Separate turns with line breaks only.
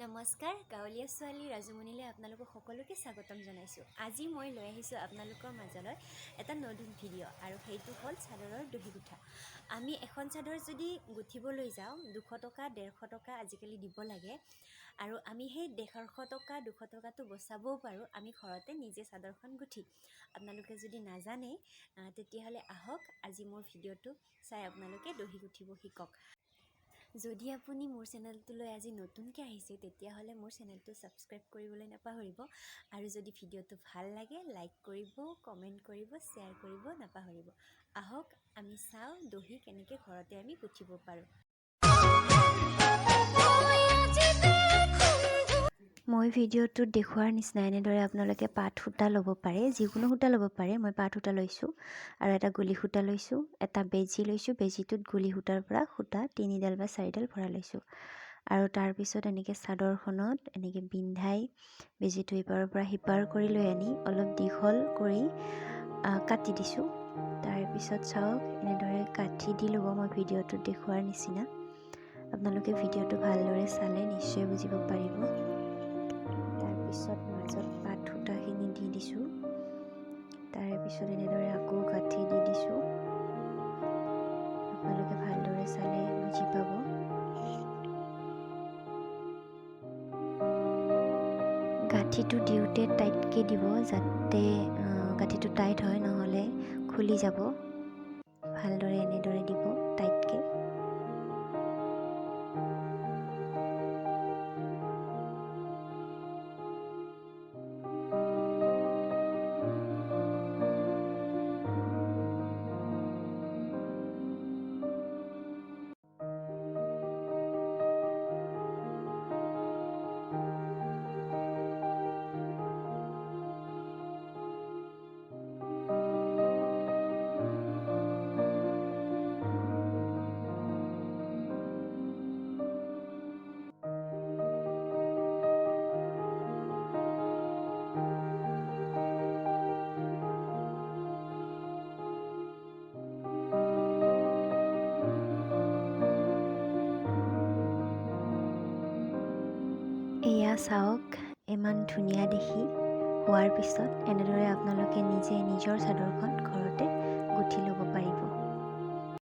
নমস্কাৰ, গাঁৱলীয়া ছোৱালী ৰাজুমণিলৈ আপোনালোকক সকলোকে স্বাগতম জনাইছোঁ। আজি মই লৈ আহিছোঁ আপোনালোকৰ মাজলৈ এটা নতুন ভিডিঅ' আৰু সেইটো হ'ল চাদৰৰ দহি গুঠা। আমি এখন চাদৰ যদি গুঠিবলৈ যাওঁ 200 টকা 150 টকা আজিকালি দিব লাগে আৰু আমি সেই 150 টকা 200 টকাটো বচাবও পাৰোঁ আমি ঘৰতে নিজে চাদৰখন গুঠি। আপোনালোকে যদি নাজানে তেতিয়াহ'লে আহক আজি মোৰ ভিডিঅ'টো চাই আপোনালোকে দহি গুঠিব শিকক। যদি আপুনি মোৰ চেনেলটোলৈ আজি নতুনকৈ আহিছে তেতিয়াহ'লে মোৰ চেনেলটো ছাবস্ক্ৰাইব কৰিবলৈ নাপাহৰিব আৰু যদি ভিডিঅ'টো ভাল লাগে লাইক কৰিব, কমেণ্ট কৰিব, শ্বেয়াৰ কৰিব নাপাহৰিব। আহক আমি চাওঁ দহি কেনেকৈ ঘৰতে আমি গুঠিব পাৰোঁ। মই ভিডিঅ'টোত দেখুওৱাৰ নিচিনা এনেদৰে আপোনালোকে পাট সূতা ল'ব পাৰে, যিকোনো সূতা ল'ব পাৰে। মই পাট সূতা লৈছোঁ আৰু এটা গুলি সূতা লৈছোঁ, এটা বেজী লৈছোঁ। বেজীটোত গুলি সূতাৰ পৰা সূতা 3ডাল বা 4ডাল ভৰাই লৈছোঁ আৰু তাৰপিছত এনেকৈ চাদৰখনত এনেকৈ বিন্ধাই বেজীটো ইপাৰৰ পৰা সিপাৰ কৰি লৈ আনি অলপ দীঘল কৰি কাটি দিছোঁ। তাৰপিছত চাওক এনেদৰে কাঠি দি ল'ব মই ভিডিঅ'টোত দেখুওৱাৰ নিচিনা। আপোনালোকে ভিডিঅ'টো ভালদৰে চালে নিশ্চয় বুজিব পাৰিব। তাৰপিছত মাজত পাট সূতাখিনি দি দিছোঁ। তাৰপিছত এনেদৰে আকৌ গাঁঠি দি দিছোঁ। আপোনালোকে ভালদৰে চালে বুজি পাব। গাঁঠিটো দিওঁতে টাইটকৈ দিব যাতে গাঁঠিটো টাইট হয়, নহ'লে খুলি যাব। ভালদৰে এনেদৰে দিব টাইটকৈ। এয়া চাওক, ইমান ধুনীয়া দেখি হোৱাৰ পিছত এনেদৰে আপোনালোকে নিজে নিজৰ চাদৰখন ঘৰতে গুঠি ল'ব